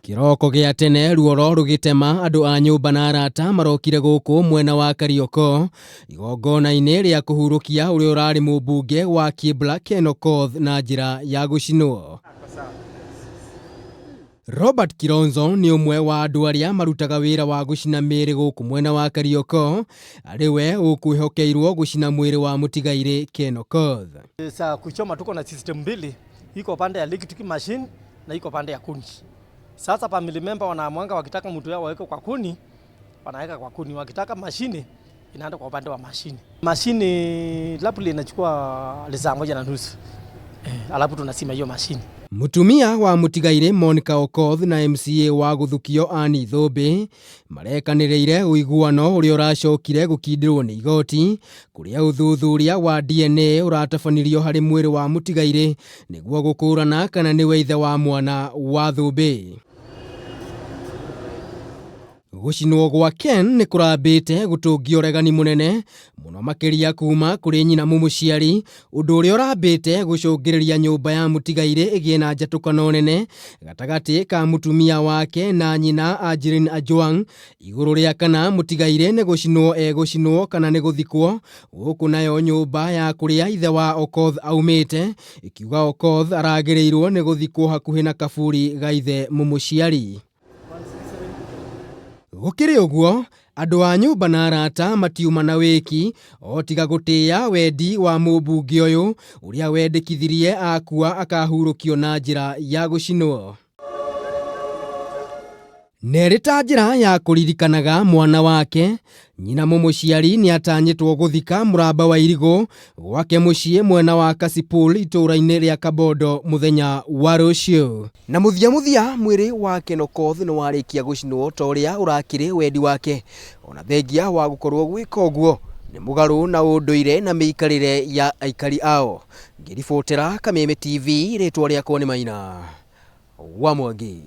Kĩroko gĩa tene ruoro rũgĩtema andũ a nyũmba na arata marokire gũkũ mwena wa Kariokor igongona-inĩ rĩa kũhurũkia ũrĩa ũrarĩ mũmbunge wa Kibra Ken Okoth na njĩra ya gũcinwo. Robert Kilonzo nĩ ũmwe wa andũ arĩa marutaga wĩra wa gũcina mĩĩrĩ gũkũ mwena wa Kariokor, arĩ we ũkwĩhokeirwo gũcina mwĩrĩ wa mũtigairĩ Ken Okoth. Sa kuchoma tuko na system mbili, iko pande ya electric machine na iko pande ya kuni. Sasa family member wanaamwanga wakitaka mtu yao waweke kwa kuni, wanaweka kwa kuni, wakitaka mashine inaenda kwa upande wa mashine. Mashine labda inachukua lisaa moja na nusu. Alafu tunasima hiyo mashine. Mũtumia wa mũtigairĩ Monica Okoth na MCA wa gũthukio Anne Thũmbĩ marekanĩrĩire ũiguano ũrĩa ũracokire gũkindĩrwo nĩ igoti kũrĩa ũthuthuria wa DNA ũratabanirio harĩ mwĩrĩ wa mũtigairĩ nĩguo gũkũrana kana nĩwe ithe wa mwana wa Thũmbĩ. Gũcinwo gwa Ken nĩ kũrambĩte gũtũngia ũregani mũnene mũno makĩria kuma kũrĩ nyina mũmũciari, ũndũ ũrĩa ũrambĩte gũcũngĩrĩria nyũmba ya mũtigairĩ ĩgĩe na njatũkano nene gatagatĩ ka mũtumia wake na nyina Angeline Ajwang igũrũ rĩa kana mũtigairĩ nĩ gũcinwo egũcinwo kana nĩ gũthikwo, gũkũ nayo nyũmba ya kũrĩa ithe wa Okoth aumĩte ĩkiuga Okoth aragĩrĩirwo nĩ gũthikwo hakuhĩ na kaburi ga ithe mũmũciari. Gũkĩrĩ ũguo, andũ a nyũmba na arata matiuma na wĩki o tiga gũtĩĩa wendi wa mũmbunge ũyũ ũrĩa wendekithirie akua akahurũkio na njĩra ya gũcinwo. Na ĩrĩ ta njĩra ya kũririkanaga mwana wake, nyina mũmũciari nĩatanyĩtwo gũthika mũramba wa irigũ gwake mũciĩ mwena wa Kasipul itũũra-inĩ rĩa Kabondo mũthenya wa rũciũ. Na mũthia mũthia mwĩrĩ wa Ken Okoth nĩ warĩkia gũcinwo ta ũrĩa ũrakĩrĩ wendi wake, ona thengia wa gũkorwo gwĩka ũguo nĩ mũgarũ na ũndũire na mĩikarĩre ya aikari ao. Ngĩribotera Kameme TV, rĩtwa rĩakwa nĩ Maina wa Mwangi.